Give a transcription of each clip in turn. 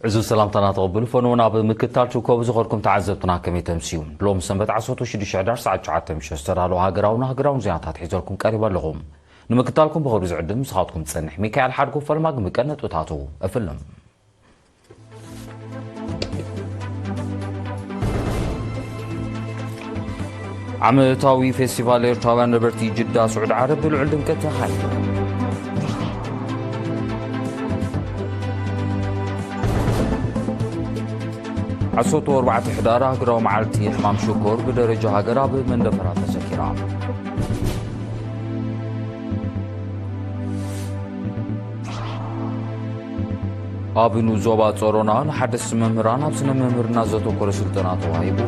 ዕዙዝ ሰላምታና ተቐብሉ። ፈንዎ ናብ ምክትታል ትርከቡ ዝኸድኩም ተዓዘብትና ከመይ ተምስዩ? ሎም ሰንበት ዓሰርተ ሽዱሽተ ሕዳር ሰዓት ትሽዓተ ምሸት ዝተዳለወ ሃገራውን ሃገራውን ዜናታት ሒዘልኩም ቀሪበ ኣለኹ። ንምክትታልኩም ብኸብሪ ዝዕድም ምሳኻትኩም ዝጸንሕ ሚካኤል ሓድጎ። ፈልማግ ምቀ ነጥብታቱ እፍልም። ዓመታዊ ፌስቲቫል ኤርትራውያን ነበርቲ ጅዳ ስዑድ ዓረብ ብልዑል ድምቀት ተኻይዱ። ዓሰርተ ኣርባዕተ ሕዳር ኣህጉራዊ መዓልቲ ሕማም ሽኮር ብደረጃ ሃገር ኣብ መንደፈራ ተዘኪራ። ኣብ ንኡስ ዞባ ጾሮና ንሓደስቲ መምህራን ኣብ ስነ መምህርና ዘተኮረ ስልጠና ተዋሂቡ።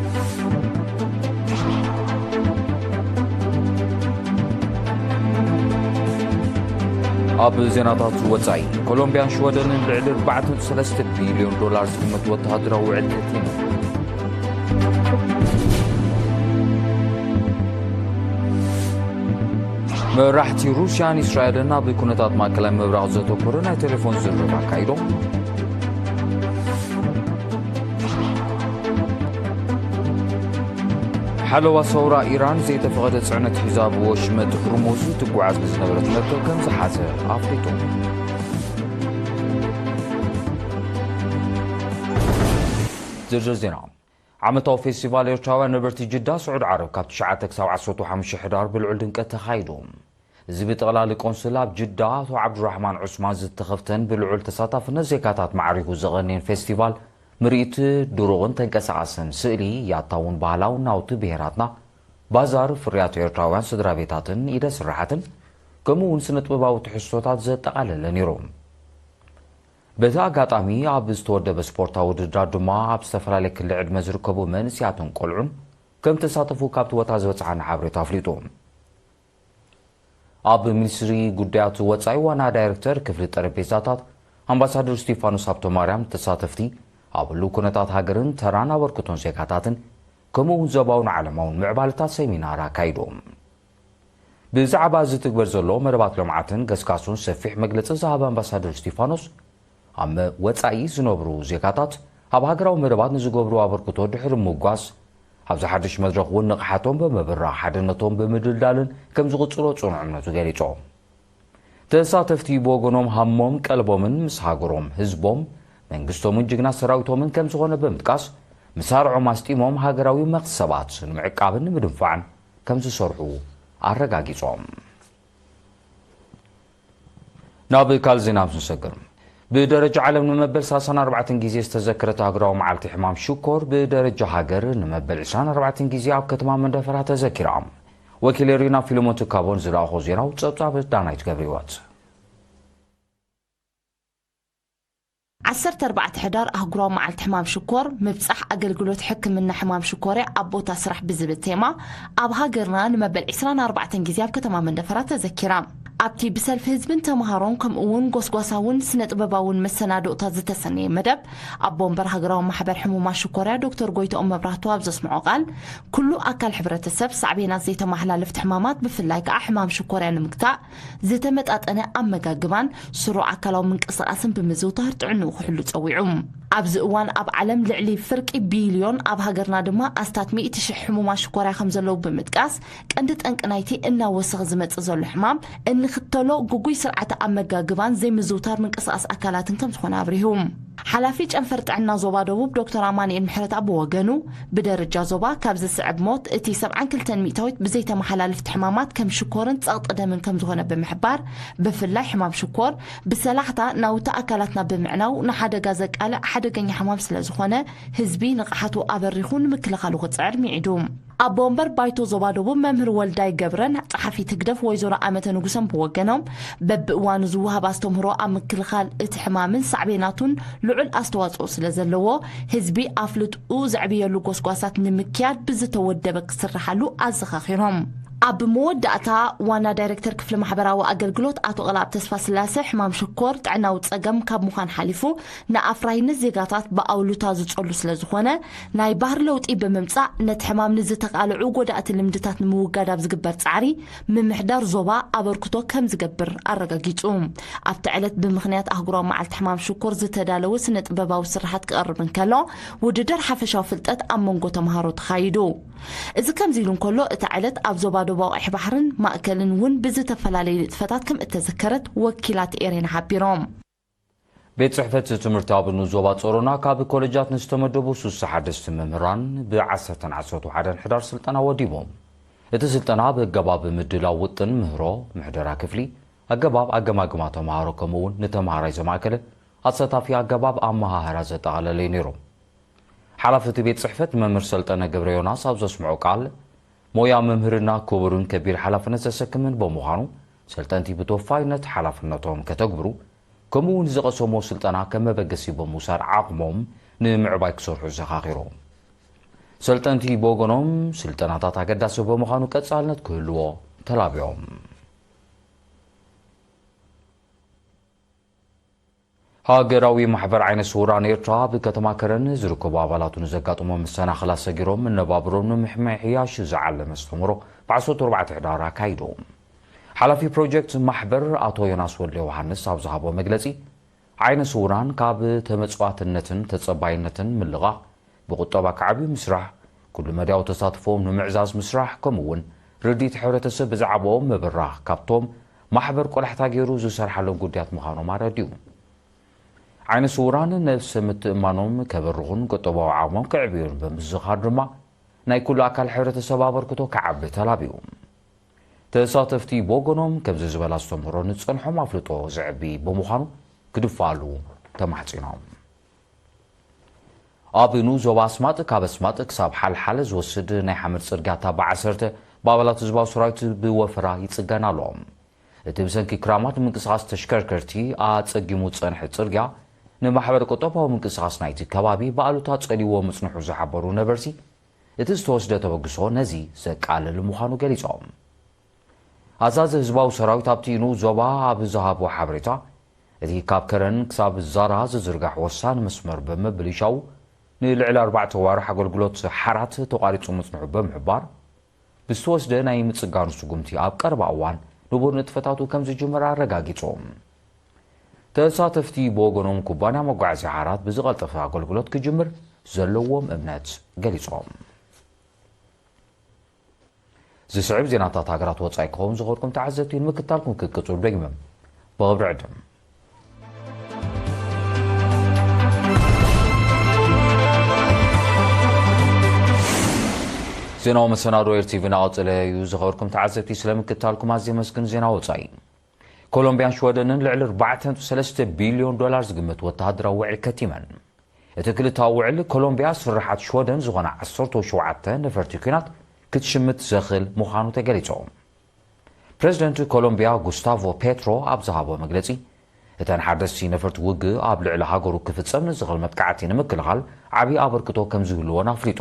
ኣብ ዜናታት ወጻኢ፣ ኮሎምቢያን ሽወደንን ልዕሊ ኣርባዕተ ነጥቢ ሰለስተ ቢልዮን ዶላር ዝግመት ወተሃደራዊ ውዕል ከቲመን። መራሕቲ ሩስያን እስራኤልን ኣብ ኩነታት ማእከላይ ምብራቕ ዘተኮረ ናይ ቴሌፎን ዝርርብ ኣካይዶም። ሓለዋ ሰውራ ኢራን ዘይተፈቐደ ጽዕነት ሒዛ ብወሽመጥ ሁርሙዝ ትጓዓዝ ንዝነበረት መርከብ ከም ዝሓዘ ኣፍሊጡ። ዝርዝር ዜና። ዓመታዊ ፌስቲቫል ኤርትራውያን ነበርቲ ጅዳ ስዑድ ዓረብ ካብ ትሽዓተ ክሳብ ዓሰርተ ሓሙሽተ ሕዳር ብልዑል ድምቀት ተኻይዱ። እዚ ብጠቕላሊ ቆንስል ኣብ ጅዳ ኣቶ ዓብዱራሕማን ዑስማን ዝተኸፍተን ብልዑል ተሳታፍነት ዜጋታት ማዕሪጉ ዝቐነየን ፌስቲቫል፣ ምርኢት ድሩቕን ተንቀሳቓስን ስእሊ፣ ያታውን ባህላውን ናውቲ ብሄራትና፣ ባዛር ፍርያት ኤርትራውያን ስድራ ቤታትን ኢደ ስራሓትን፣ ከምኡ እውን ስነ ጥበባዊ ትሕዝቶታት ዘጠቓለለ ነይሩ። በቲ ኣጋጣሚ ኣብ ዝተወደበ ስፖርታዊ ውድድራት ድማ ኣብ ዝተፈላለየ ክሊ ዕድመ ዝርከቡ መንእሰያትን ቆልዑን ከም ተሳተፉ ካብቲ ቦታ ዝበጽሓና ሓበሬታ ኣፍሊጡ። ኣብ ሚኒስትሪ ጉዳያት ወጻኢ ዋና ዳይሬክተር ክፍሊ ጠረጴዛታት ኣምባሳደር ስቲፋኖስ ሃብተማርያም፣ ተሳተፍቲ ኣብ ህሉው ኩነታት ሃገርን ተራን ኣበርክቶን ዜጋታትን ከምኡ እውን ዞባውን ዓለማውን ምዕባለታት ሰሚናር ኣካይዶም። ብዛዕባ ዝትግበር ዘሎ መደባት ልምዓትን ገስጋሱን ሰፊሕ መግለጺ ዝሃበ ኣምባሳደር ስቲፋኖስ፣ ኣብ ወጻኢ ዝነብሩ ዜጋታት ኣብ ሃገራዊ መደባት ንዝገብርዎ ኣበርክቶ ድሕሪ ምጓዝ፣ ኣብዚ ሓድሽ መድረኽ እውን ንቕሓቶም ብምብራኽ ሓድነቶም ብምድልዳልን ከም ዝቕጽሎ ጽኑዕ እምነቱ ገሊጹ። ተሳተፍቲ ብወገኖም ሃሞም ቀልቦምን ምስ ሃገሮም፣ ህዝቦም፣ መንግስቶምን ጅግና ሰራዊቶምን ከም ዝኾነ ብምጥቃስ፣ ምሳርዖም ኣስጢሞም ሃገራዊ መኽሰባት ንምዕቃብን ንምድንፋዕን ከም ዝሰርሑ ኣረጋጊጾም። ናብ ካልእ ዜና ምስ ንሰግር፣ ብደረጃ ዓለም ንመበል ሰላሳን ኣርባዕተን ግዜ ዝተዘከረት ኣህጉራዊ መዓልቲ ሕማም ሽኮር ብደረጃ ሃገር ንመበል ዕስራን ኣርባዕተን ግዜ ኣብ ከተማ መንደፈራ ተዘኪራ። ወኪል ሪና ፊልሞን ትካቦን ዝለኣኾ ዜናዊ ጸብጻብ ዳናይት ገብረህይወት። ዓሰርተ ኣርባዕተ ሕዳር ኣህጉራዊ መዓልቲ ሕማም ሽኮር፣ ምብጻሕ ኣገልግሎት ሕክምና ሕማም ሽኮርያ ኣብ ቦታ ስራሕ ብዝብል ቴማ፣ ኣብ ሃገርና ንመበል ዕስራን ኣርባዕተን ግዜ ኣብ ከተማ መንደፈራ ተዘኪራ። ኣብቲ ብሰልፊ ህዝብን ተምሃሮን ከምኡ እውን ጎስጓሳውን ስነ ጥበባውን መሰናድኦታት ዝተሰነየ መደብ፣ ኣቦ ወንበር ሃገራዊ ማሕበር ሕሙማት ሽኮርያ ዶክተር ጎይትኦም መብራህቱ ኣብ ዘስምዖ ቃል፣ ኩሉ ኣካል ሕብረተሰብ ሳዕቤናት ዘይተመሓላለፍቲ ሕማማት ብፍላይ ከኣ ሕማም ሽኮርያ ንምግታእ ዝተመጣጠነ ኣመጋግባን ስሩዕ ኣካላዊ ምንቅስቓስን ብምዝውታር ጥዕንኡ ክሕሉ ጸዊዑ። ኣብዚ እዋን ኣብ ዓለም ልዕሊ ፍርቂ ቢልዮን ኣብ ሃገርና ድማ ኣስታት ሚእቲ ሽሕ ሕሙማት ሽኮርያ ከም ዘለዉ ብምጥቃስ ቀንዲ ጠንቂ ናይቲ እናወሰኸ ዝመጽእ ዘሎ ሕማም እንኽተሎ ግጉይ ስርዓተ ኣመጋግባን ዘይምዝውታር ምንቅስቓስ ኣካላትን ከም ዝኾነ ኣብሪሁ። ሓላፊ ጨንፈር ጥዕና ዞባ ደቡብ ዶክተር ኣማኑኤል ምሕረተኣብ ብወገኑ፣ ብደረጃ ዞባ ካብ ዝስዕብ ሞት እቲ ሰብዓን ክልተን ሚእታዊት ብዘይተመሓላልፍቲ ሕማማት ከም ሽኮርን ጸቕጢ ደምን ከም ዝኾነ ብምሕባር፣ ብፍላይ ሕማም ሽኮር ብሰላሕታ ናውቲ ኣካላትና ብምዕናው ንሓደጋ ዘቃልዕ ሓደገኛ ሕማም ስለ ዝኾነ፣ ህዝቢ ንቕሓቱ ኣበሪኹ ንምክልኻሉ ክጽዕር ሚዒዱ። ኣቦ ወንበር ባይቶ ዞባ ደቡብ መምህር ወልዳይ ገብረን ጸሓፊት ህግደፍ ወይዘሮ ኣመተ ንጉሰን ብወገኖም፣ በብእዋኑ ዝወሃብ ኣስተምህሮ ኣብ ምክልኻል እቲ ሕማምን ሳዕቤናቱን ልዑል ኣስተዋጽኦ ስለ ዘለዎ፣ ህዝቢ ኣፍልጥኡ ዘዕብየሉ ጎስጓሳት ንምክያድ ብዝተወደበ ክስርሓሉ ኣዘኻኺሮም። ኣብ መወዳእታ ዋና ዳይሬክተር ክፍሊ ማሕበራዊ ኣገልግሎት ኣቶ ቐላብ ተስፋስላሰ፣ ሕማም ሽኮር ጥዕናዊ ጸገም ካብ ምዃን ሓሊፉ ንኣፍራይነት ዜጋታት ብኣውሉታ ዝጸሉ ስለ ዝኾነ፣ ናይ ባህሪ ለውጢ ብምምጻእ ነቲ ሕማም ንዝተቃልዑ ጎዳእቲ ልምድታት ንምውጋድ ኣብ ዝግበር ጻዕሪ ምምሕዳር ዞባ ኣበርክቶ ከም ዝገብር ኣረጋጊጹ። ኣብቲ ዕለት ብምኽንያት ኣህጉራዊ መዓልቲ ሕማም ሽኮር ዝተዳለወ ስነ ጥበባዊ ስርሓት ክቐርብ እንከሎ፣ ውድድር ሓፈሻዊ ፍልጠት ኣብ መንጎ ተምሃሮ ተኻይዱ። እዚ ከምዚ ኢሉ እንከሎ፣ እታ ዕለት ኣብ ዞባ ደቡባዊ ቀይሕ ባሕርን ማእከልን እውን ብዝተፈላለዩ ንጥፈታት ከም እተዘከረት ወኪላት ኤሬና ሓቢሮም። ቤት ጽሕፈት ትምህርቲ ኣብ ንኡስ ዞባ ጾሮና ካብ ኮለጃት ንዝተመደቡ ሱሳ ሓደስቲ መምህራን ብ ዓሰርተን ዓሰርተ ሓደን ሕዳር ስልጠና ወዲቦም። እቲ ስልጠና ብኣገባብ ምድላው ውጥን ምህሮ፣ ምሕደራ ክፍሊ፣ ኣገባብ ኣገማግማ ተምሃሮ ከምኡ እውን ንተምሃራይ ዘማእከለ ኣሳታፊ ኣገባብ ኣመሃህራ ዘጠቓለለ እዩ ነይሩ። ሓላፊ እቲ ቤት ጽሕፈት መምህር ሰልጠነ ገብረ ዮናስ ኣብ ዘስምዖ ቃል፣ ሞያ መምህርና ክቡርን ከቢድ ሓላፍነት ዘሰክምን ብምዃኑ፣ ሰልጠንቲ ብተወፋይነት ሓላፍነቶም ከተግብሩ፣ ከምኡ እውን ዝቐሰሞ ስልጠና ከም መበገሲ ብምውሳድ ዓቕሞም ንምዕባይ ክሰርሑ ዘኻኺሩ። ሰልጠንቲ ብወገኖም፣ ስልጠናታት ኣገዳሲ ብምዃኑ ቀጻልነት ክህልዎ ተላቢዮም። ሃገራዊ ማሕበር ዓይነ ስውራን ኤርትራ ኣብ ከተማ ከረን ዝርከቡ ኣባላቱ ንዘጋጠሞም መሰናኽላት ሰጊሮም መነባብሮም ንምምሕያሽ ዝዓለመ ኣስተምህሮ ብ ዓሰርተ ኣርባዕተ ሕዳር ኣካይዱ። ሓላፊ ፕሮጀክት ማሕበር ኣቶ ዮናስ ወልደ ዮሃንስ ኣብ ዝሃቦ መግለጺ፣ ዓይነ ስውራን ካብ ተመጽዋትነትን ተጸባይነትን ምልቓቕ፣ ብቁጠባ ክዓብዩ ምስራሕ፣ ኩሉ መዳያዊ ተሳትፎኦም ንምዕዛዝ ምስራሕ፣ ከምኡ እውን ርድኢት ሕብረተሰብ ብዛዕባኦም ምብራኽ ካብቶም ማሕበር ቆላሕታ ገይሩ ዝሰርሓሎም ጉዳያት ምዃኖም ኣረዲኡ። ዓይነ ስውራን ነብሰ ምትእምማኖም ከበርኹን ቁጠባዊ ዓቕሞም ከዕብዩን ብምዝኻር ድማ ናይ ኩሉ ኣካል ሕብረተሰብ ኣበርክቶ ክዓቢ ተላቢዩ። ተሳተፍቲ ብወገኖም ከምዚ ዝበለ ኣስተምህሮ ንዝጸንሖም ኣፍልጦ ዘዕቢ ብምዃኑ ክድፍኣሉ ተማሕጺኖም። ኣብ ንኡስ ዞባ ኣስማጥ ካብ ኣስማጥ ክሳብ ሓልሓለ ዝወስድ ናይ ሓመድ ጽርግያ ታባ ዓሰርተ ብኣባላት ህዝባዊ ሰራዊት ብወፈራ ይጽገን ኣሎ። እቲ ብሰንኪ ክራማት ምንቅስቓስ ተሽከርከርቲ ኣጸጊሙ ዝጸንሐ ጽርግያ ንማሕበር ቁጠባዊ ምንቅስቓስ ናይቲ ከባቢ ብኣሉታ ጸልይዎ ምጽንሑ ዝሓበሩ ነበርቲ፣ እቲ ዝተወስደ ተበግሶ ነዚ ዘቃልል ምዃኑ ገሊጾም። ኣዛዚ ህዝባዊ ሰራዊት ኣብቲ ንኡስ ዞባ ኣብ ዝሃቦ ሓበሬታ፣ እቲ ካብ ከረን ክሳብ ዛራ ዝዝርጋሕ ወሳኒ መስመር ብምብልሻው ንልዕሊ ኣርባዕተ ዋርሕ ኣገልግሎት ሓራት ተቋሪጹ ምጽንሑ ብምሕባር፣ ብዝተወስደ ናይ ምጽጋኑ ስጉምቲ ኣብ ቀረባ እዋን ንቡር ንጥፈታቱ ከም ዝጅምር ኣረጋጊጹ። ተሳተፍቲ ብወገኖም፣ ኩባንያ መጓዓዝያ ሓራት ብዝቐልጠፈ ኣገልግሎት ክጅምር ዘለዎም እምነት ገሊጾም። ዝስዕብ ዜናታት ሃገራት ወጻኢ ክኸውን ዝኸድኩም ተዓዘብቲ ንምክታልኩም ክቅጽሉ ደጊመ ብኽብሪ ዕድም። ዜናዊ መሰናዶ ኤር ቲቪ እናቐጸለ እዩ። ዝኸበርኩም ተዓዘብቲ፣ ስለ ምክታልኩም ኣዝየ መስግን። ዜና ወጻኢ። ኮሎምቢያን ሽወደንን ልዕሊ ኣርባዕተ ነጥቢ ሰለስተ ቢልዮን ዶላር ዝግመት ወተሃደራዊ ውዕል ከቲመን። እቲ ክልታዊ ውዕል፣ ኮሎምቢያ ስርሓት ሽወደን ዝኾና ዓሰርተ ሸውዓተ ነፈርቲ ኲናት ክትሽምት ዘኽእል ምዃኑ ተገሊጹ። ፕረዚደንት ኮሎምቢያ ጉስታቮ ፔትሮ ኣብ ዝሃቦ መግለጺ፣ እተን ሓደስቲ ነፈርቲ ውግእ ኣብ ልዕሊ ሃገሩ ክፍጸም ንዝኽእል መጥቃዕቲ ንምክልኻል ዓቢ ኣበርክቶ ከም ዝህልወን ኣፍሊጡ።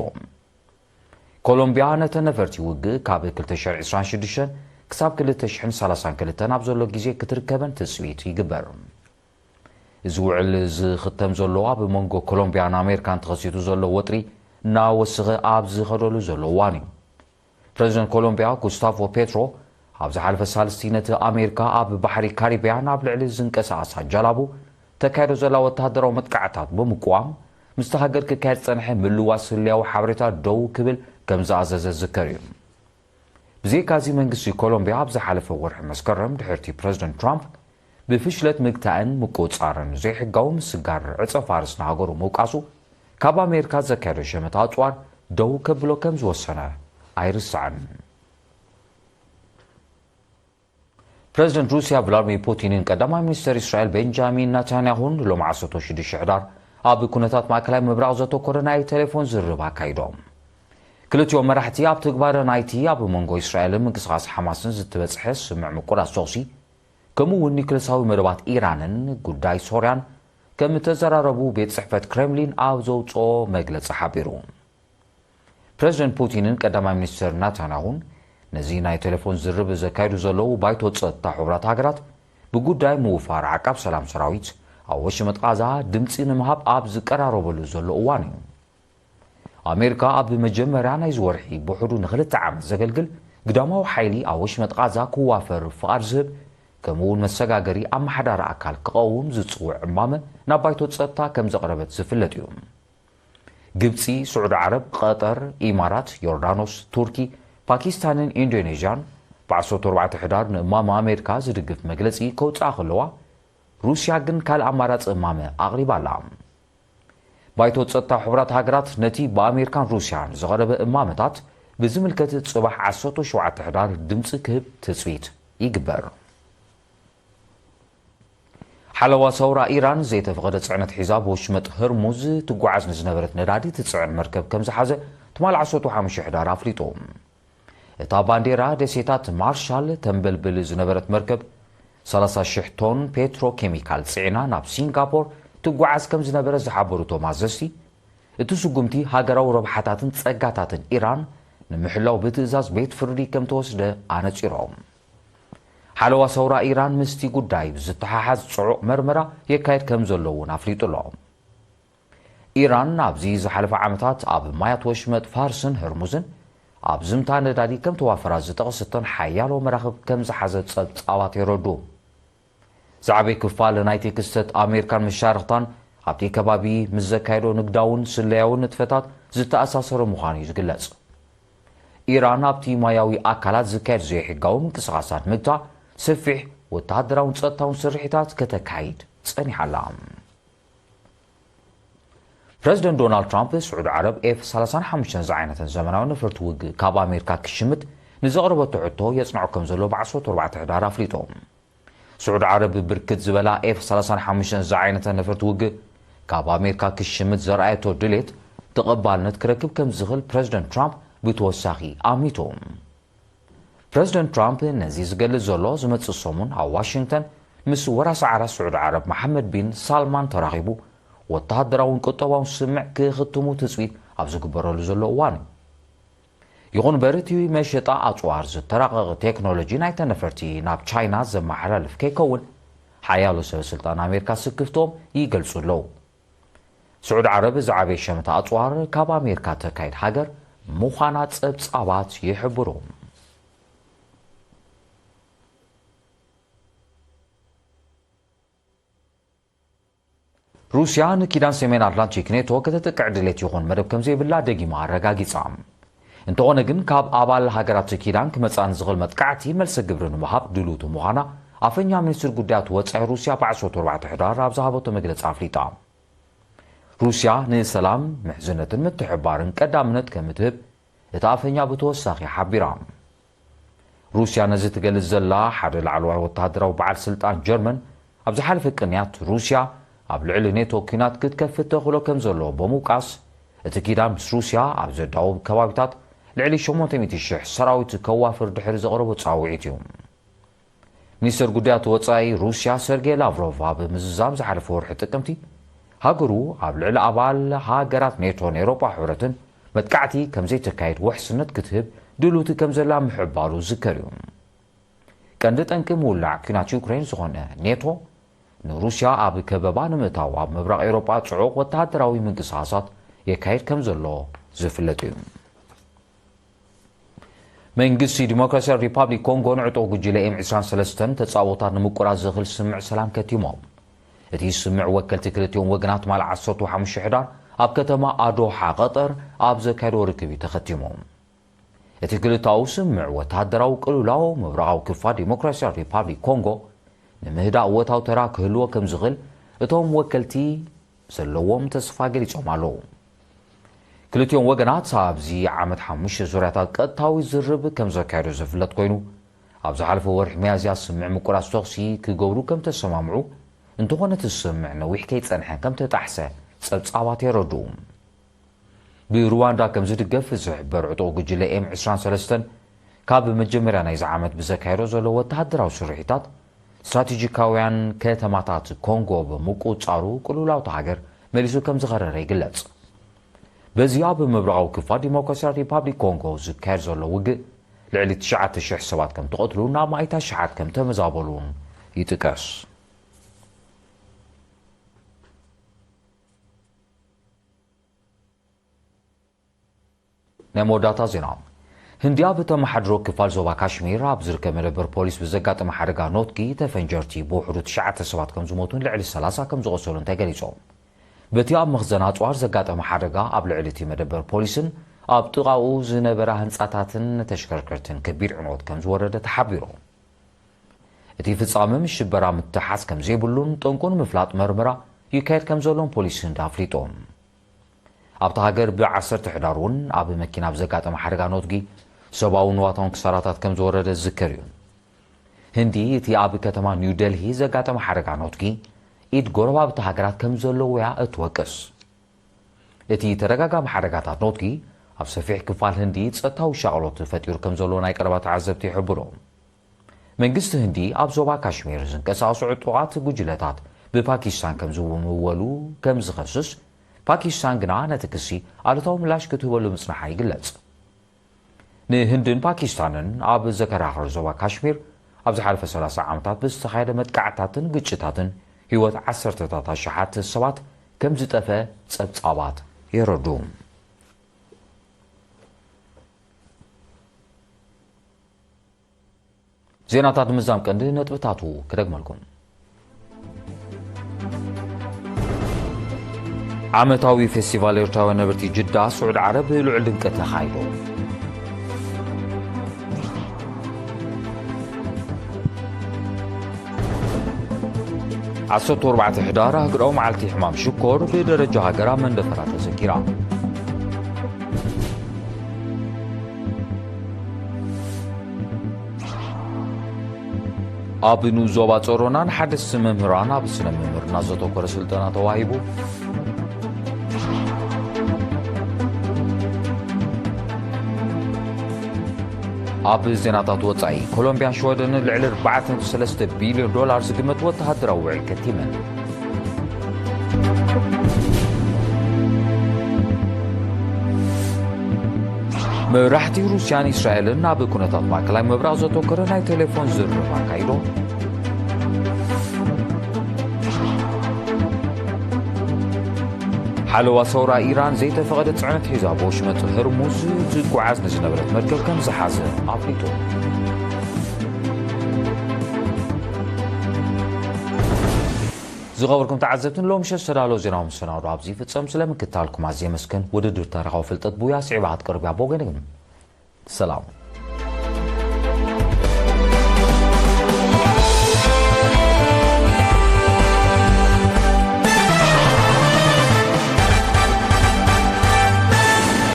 ኮሎምቢያ ነተን ነፈርቲ ውግእ ካብ ክልተ ሽሕን ዕስራን ሽዱሽተን ክሳብ ክልተ ሽሕን ሰላሳን ክልተን ኣብ ዘሎ ግዜ ክትርከበን ትጽቢት ይግበር። እዚ ውዕል ዝኽተም ዘሎ ኣብ መንጎ ኮሎምቢያን ኣሜሪካን ተኸሲቱ ዘሎ ወጥሪ እናወሰኸ ኣብ ዝኸደሉ ዘሎ እዋን እዩ። ፕረዚደንት ኮሎምቢያ ጉስታቮ ፔትሮ ኣብ ዝሓለፈ ሳልስቲ ነቲ ኣሜሪካ ኣብ ባሕሪ ካሪብያን ኣብ ልዕሊ ዝንቀሳቐሳ ጃላቡ ተካይዶ ዘላ ወተሃደራዊ መጥቃዕታት ብምቅዋም፣ ምስቲ ሃገር ክካየድ ዝጸንሐ ምልዋስ ህልያዊ ሓበሬታ ደው ክብል ከም ዝኣዘዘ ዝዝከር እዩ። ብዘይካዚ፣ መንግስቲ ኮሎምቢያ ኣብ ዝሓለፈ ወርሒ መስከረም፣ ድሕርቲ ፕረዚደንት ትራምፕ ብፍሽለት ምግታእን ምቁጽጻርን ዘይሕጋዊ ምስጋር ዕጸ ፋርስ ንሃገሩ ምውቃሱ፣ ካብ ኣሜሪካ ዘካየዶ ሸመታ ኣጽዋር ደው ከብሎ ከም ዝወሰነ ኣይርሳዕን። ፕረዚደንት ሩስያ ቭላድሚር ፑቲንን ቀዳማይ ሚኒስተር እስራኤል ቤንጃሚን ናታንያሁን ሎሚ ዓሰርተ ሽዱሽተ ሕዳር ኣብ ኩነታት ማእከላይ ምብራቕ ዘተኮረ ናይ ቴሌፎን ዝርርብ ኣካይዶም። ክልቲኦም መራሕቲ ኣብ ትግባረ ናይቲ ኣብ መንጎ እስራኤልን ምንቅስቓስ ሓማስን ዝተበጽሐ ስምምዕ ምቁራጽ ተኹሲ፣ ከምኡ እውን ኒክለሳዊ መደባት ኢራንን ጉዳይ ሶርያን ከም እተዘራረቡ ቤት ጽሕፈት ክሬምሊን ኣብ ዘውጽኦ መግለጺ ሓቢሩ። ፕረዚደንት ፑቲንን ቀዳማይ ሚኒስተር ናታንያሁን ነዚ ናይ ቴሌፎን ዝርርብ ዘካይዱ ዘለዉ ባይቶ ጸጥታ ሕቡራት ሃገራት፣ ብጉዳይ ምውፋር ዓቃብ ሰላም ሰራዊት ኣብ ወሽመጥ ቓዛ ድምጺ ንምሃብ ኣብ ዝቀራረበሉ ዘሎ እዋን እዩ። ኣሜሪካ ኣብ መጀመርያ ናይዚ ወርሒ ብውሕዱ ንኽልተ ዓመት ዘገልግል ግዳማዊ ሓይሊ ኣብ ወሽመጥ ቓዛ ክዋፈር ፍቓድ ዝህብ፣ ከምኡ እውን መሰጋገሪ ኣመሓዳሪ ኣካል ክቐውም ዝጽውዕ እማመ ናብ ባይቶ ጸጥታ ከም ዘቕረበት ዝፍለጥ እዩ። ግብጺ፣ ስዑዲ ዓረብ፣ ቐጠር፣ ኢማራት፣ ዮርዳኖስ፣ ቱርኪ፣ ፓኪስታንን ኢንዶኔዥያን ብዓሰርተ ኣርባዕተ ሕዳር ንእማመ ኣሜሪካ ዝድግፍ መግለጺ ከውጽኣ ከለዋ፣ ሩስያ ግን ካልእ ኣማራጺ እማመ ኣቕሪባ ኣላ። ባይቶ ጸጥታ ሕቡራት ሃገራት ነቲ ብኣሜሪካን ሩስያን ዝቐረበ እማመታት ብዝምልከት ጽባሕ ዓሰርተ ሸውዓተ ሕዳር ድምጺ ክህብ ትጽቢት ይግበር። ሓለዋ ሰውራ ኢራን ዘይተፈቐደ ጽዕነት ሒዛ ብወሽመጥ ህርሙዝ ትጓዓዝ ንዝነበረት ነዳዲ ትጽዕን መርከብ ከም ዝሓዘ ትማል ዓሰርተ ሓሙሽተ ሕዳር ኣፍሊጡ። እታ ባንዴራ ደሴታት ማርሻል ተንበልብል ዝነበረት መርከብ ሰላሳ ሽሕ ቶን ፔትሮ ኬሚካል ጽዒና ናብ ሲንጋፖር ትጓዓዝ ከም ዝነበረ ዝሓበሩ እቶም ኣዘዝቲ፣ እቲ ስጉምቲ ሃገራዊ ረብሓታትን ጸጋታትን ኢራን ንምሕላው ብትእዛዝ ቤት ፍርዲ ከም ተወስደ ኣነጺሮም። ሓለዋ ሰውራ ኢራን ምስቲ ጉዳይ ብዝተሓሓዝ ጽዑቕ መርመራ የካየድ ከም ዘሎ እውን ኣፍሊጡ ኣሎ። ኢራን ኣብዚ ዝሓለፈ ዓመታት ኣብ ማያት ወሽመጥ ፋርስን ህርሙዝን ኣብ ዝምታ ነዳዲ ከም ተዋፈራ ዝጠቕስ እተን ሓያሎ መራኽብ ከም ዝሓዘ ጸብጻባት የረዱ። ዝዓበየ ክፋል ናይቲ ክስተት ኣሜሪካን መሻርኽታን ኣብቲ ከባቢ ምስ ዘካየዶ ንግዳውን ስለያውን ንጥፈታት ዝተኣሳሰረ ምዃኑ እዩ ዝግለጽ። ኢራን ኣብቲ ማያዊ ኣካላት ዝካየድ ዘይሕጋዊ ምንቅስቓሳት ምግታ ሰፊሕ ወተሃደራውን ጸጥታውን ስርሒታት ከተካይድ ጸኒሓ ኣላ። ፕረዚደንት ዶናልድ ትራምፕ ስዑዲ ዓረብ ኤፍ ሰላሳን ሓሙሽተን ዝዓይነተን ዘመናዊ ነፈርቲ ውግእ ካብ ኣሜሪካ ክሽምት ንዘቕረበቶ ሕቶ የጽንዖ ከም ዘሎ ብዓሰርተ ኣርባዕተ ሕዳር ኣፍሊጡ። ስዑዲ ዓረብ ብርክት ዝበላ ኤፍ ሰላሳን ሓሙሽተን ዝዓይነተን ነፈርቲ ውግእ ካብ ኣሜሪካ ክሽምት ዘርኣየቶ ድሌት ተቐባልነት ክረክብ ከም ዝኽእል ፕረዚደንት ትራምፕ ብተወሳኺ ኣሚቱ። ፕረዚደንት ትራምፕ ነዚ ዝገልጽ ዘሎ ዝመጽእ ሰሙን ኣብ ዋሽንግተን ምስ ወራሲ ዓራት ስዑዲ ዓረብ መሓመድ ቢን ሳልማን ተራኺቡ ወተሃደራውን ቁጠባውን ስምምዕ ክኽትሙ ትጽቢት ኣብ ዝግበረሉ ዘሎ እዋን እዩ። ይኹን እምበር እቲ መሸጣ ኣጽዋር ዝተራቐቐ ቴክኖሎጂ ናይተን ነፈርቲ ናብ ቻይና ዘመሓላልፍ ከይከውን ሓያሎ ሰበ ስልጣን ኣሜሪካ ስክፍቶም ይገልጹ ኣለዉ። ስዑዲ ዓረብ ዝዓበየ ሸመታ ኣጽዋር ካብ ኣሜሪካ ተካይድ ሃገር ምዃና ጸብጻባት ይሕብሩ። ሩስያ ንኪዳን ሰሜን ኣትላንቲክ ኔቶ ከተጥቅዕ ድሌት ይኹን መደብ ከም ዘይብላ ደጊማ ኣረጋጊጻ። እንተኾነ ግን ካብ ኣባል ሃገራት ኪዳን ክመጽኣ ንዝኽእል መጥቃዕቲ መልሰ ግብሪ ንምሃብ ድልውቲ ምዃና ኣፈኛ ሚኒስትሪ ጉዳያት ወጻኢ ሩስያ ብዓሰርተ ኣርባዕተ ሕዳር ኣብ ዝሃበቶ መግለጺ ኣፍሊጣ። ሩስያ ንሰላም፣ ምሕዝነትን ምትሕብባርን ቀዳምነት ከም እትህብ እቲ ኣፈኛ ብተወሳኺ ሓቢራ። ሩስያ ነዚ ትገልጽ ዘላ፣ ሓደ ላዕለዋይ ወተሃደራዊ በዓል ስልጣን ጀርመን ኣብ ዝሓለፈ ቅንያት ሩስያ ኣብ ልዕሊ ኔቶ ኲናት ክትከፍት ተኽእሎ ከም ዘሎ ብምውቃስ፣ እቲ ኪዳን ምስ ሩስያ ኣብ ዘዳውብ ከባቢታት ልዕሊ ሸሞንተ ሚእቲ ሽሕ ሰራዊት ከዋፍር ድሕሪ ዘቕረቦ ጻውዒት እዩ። ሚኒስትር ጉዳያት ወጻኢ ሩስያ ሰርጌይ ላቭሮቭ ኣብ ምዝዛም ዝሓለፈ ወርሒ ጥቅምቲ፣ ሃገሩ ኣብ ልዕሊ ኣባል ሃገራት ኔቶን ኤውሮጳ ሕብረትን መጥቃዕቲ ከም ዘይተካይድ ውሕስነት ክትህብ ድልውቲ ከም ዘላ ምሕባሩ ዝከር እዩ። ቀንዲ ጠንቂ ምውላዕ ኲናት ዩክሬን ዝኾነ ኔቶ፣ ንሩስያ ኣብ ከበባ ንምእታው ኣብ ምብራቕ ኤውሮጳ ጽዑቕ ወተሃደራዊ ምንቅስቓሳት የካይድ ከም ዘሎ ዝፍለጥ እዩ። መንግስቲ ዲሞክራሲያዊ ሪፓብሊክ ኮንጎ ንዕጡቕ ጉጅለ ኤም ዕስራን ሰለስተን ተጻብኦታት ንምቁራጽ ዘኽእል ስምምዕ ሰላም ከቲሞም። እቲ ስምምዕ ወከልቲ ክልቲኦም ወገናት ትማል ዓሰርተ ሓሙሽተ ሕዳር ኣብ ከተማ ኣዶሓ ቀጠር ኣብ ዘካየድዎ ርክብ እዩ ተኸቲሙ። እቲ ክልተኣዊ ስምምዕ ወተሃደራዊ ቅልውላው ምብራቓዊ ክፋል ዲሞክራሲያዊ ሪፓብሊክ ኮንጎ ንምህዳእ እወታዊ ተራ ክህልዎ ከም ዝኽእል እቶም ወከልቲ ዘለዎም ተስፋ ገሊጾም ኣለዉ። ክልቲኦም ወገናት ኣብዚ ዓመት ሓሙሽተ ዙርያታት ቀጥታዊ ዝርርብ ከም ዘካየዱ ዝፍለጥ ኮይኑ፣ ኣብ ዝሓለፈ ወርሒ ሚያዝያ ስምምዕ ምቁራጽ ተኹሲ ክገብሩ ከም ተሰማምዑ፣ እንተኾነ እቲ ስምምዕ ነዊሕ ከይጸንሐ ከም ተጣሕሰ ጸብጻባት የረድኡ። ብሩዋንዳ ከም ዝድገፍ ዝሕበር ዕጡቕ ጉጅለ ኤም ዕስራን ሰለስተን ካብ መጀመርያ ናይዚ ዓመት ብዘካየዶ ዘሎ ወተሃደራዊ ስርሒታት፣ ስትራቴጂካውያን ከተማታት ኮንጎ ብምቁጽጻሩ ቅልውላው እታ ሃገር መሊሱ ከም ዝኸረረ ይግለጽ። በዚ ኣብ ምብራቓዊ ክፋል ዲሞክራሲያዊ ሪፓብሊክ ኮንጎ ዝካየድ ዘሎ ውግእ ልዕሊ ትሽዓተ ሽሕ ሰባት ከም ተቐትሉን ኣብ ማእት ኣሽሓት ከም ተመዛበሉን ይጥቀስ። ናይ መወዳእታ ዜና። ህንዲ ኣብ እተመሓድሮ ክፋል ዞባ ካሽሚር ኣብ ዝርከብ መደበር ፖሊስ ብዘጋጠመ ሓደጋ ኖትጊ ተፈንጀርቲ ብውሕዱ ትሽዓተ ሰባት ከም ዝሞቱን ልዕሊ ሰላሳ ከም ዝቖሰሉን ተገሊጾም። በቲ ኣብ መኽዘን ኣጽዋር ዘጋጠመ ሓደጋ ኣብ ልዕሊ እቲ መደበር ፖሊስን ኣብ ጥቓኡ ዝነበራ ህንጻታትን ተሽከርከርትን ከቢድ ዕንወት ከም ዝወረደ ተሓቢሩ። እቲ ፍጻመ ምስ ሽበራ ምትሓዝ ከም ዘይብሉን ጠንቁ ንምፍላጥ መርመራ ይካየድ ከም ዘሎን ፖሊስ ህንዲ ኣፍሊጦም። ኣብታ ሃገር ብዓሰርተ ሕዳር እውን ኣብ መኪና ብዘጋጠመ ሓደጋ ኖትጊ ሰብኣውን ንዋታውን ክሳራታት ከም ዝወረደ ዝዝከር እዩ። ህንዲ እቲ ኣብ ከተማ ኒው ደልሂ ዘጋጠመ ሓደጋ ኖትጊ ኢድ ጎረባብቲ ሃገራት ከም ዘለውያ እትወቅስ። እቲ ተደጋጋሚ ሓደጋታት ኖትጊ ኣብ ሰፊሕ ክፋል ህንዲ ጸጥታዊ ሻቕሎት ፈጢሩ ከም ዘሎ ናይ ቀረባ ተዓዘብቲ ይሕብሩ። መንግስቲ ህንዲ ኣብ ዞባ ካሽሚር ዝንቀሳቐሱ ዕጡቓት ጉጅለታት ብፓኪስታን ከም ዝምወሉ ከም ዝኸስስ፣ ፓኪስታን ግና ነቲ ክሲ ኣሉታዊ ምላሽ ክትህበሉ ምጽንሓ ይግለጽ። ንህንድን ፓኪስታንን ኣብ ዘከራኽር ዞባ ካሽሚር ኣብ ዝሓለፈ ሰላሳ ዓመታት ብዝተኻየደ መጥቃዕትታትን ግጭታትን ህይወት ዓሰርተታት ኣሽሓት ሰባት ከም ዝጠፈ ጸብጻባት የረዱ። ዜናታት ምዛም ቀንዲ ነጥብታቱ ክደግመልኩም። ዓመታዊ ፌስቲቫል ኤርትራውያን ነበርቲ ጅዳ ስዑድ ዓረብ ልዑል ድምቀት ተኻይዶ። ዓሰርተ ኣርባዕተ ሕዳር ኣህጉራዊ መዓልቲ ሕማም ሽኮር ብደረጃ ሃገር ኣብ መንደፈራ ተዘኪራ። ኣብ ንኡስ ዞባ ጾሮና ንሓደስቲ መምህራን ኣብ ስነ ምምህርና ዘተኮረ ስልጠና ተዋሂቡ። ኣብ ዜናታት ወጻኢ፣ ኮሎምቢያን ሽወደንን ልዕሊ ኣርባዕተ ነጥቢ ሰለስተ ቢልዮን ዶላር ዝግመት ወተሃደራዊ ውዕል ከቲመን። መራሕቲ ሩስያን እስራኤልን ኣብ ኩነታት ማእከላይ ምብራቕ ዘተኮረ ናይ ቴሌፎን ዝርርብ ኣካይዶም። ሓለዋ ሰውራ ኢራን ዘይተፈቐደ ጽዕነት ሒዛ ብወሽመጥ ህርሙዝ ዝጓዓዝ ንዝነበረት መርከብ ከም ዝሓዘ ኣፍሊጡ። ዝኸበርኩም ተዓዘብትን ሎም ሸሽ ዝተዳለወ ዜናዊ መሰናዶ ኣብዚ ይፍጸም። ስለምክታልኩም ኣዝየ የመስግን። ውድድር ታሪኻዊ ፍልጠት ብውያ ስዒባ ክትቀርብ እያ። ብወገነ ግን ሰላም።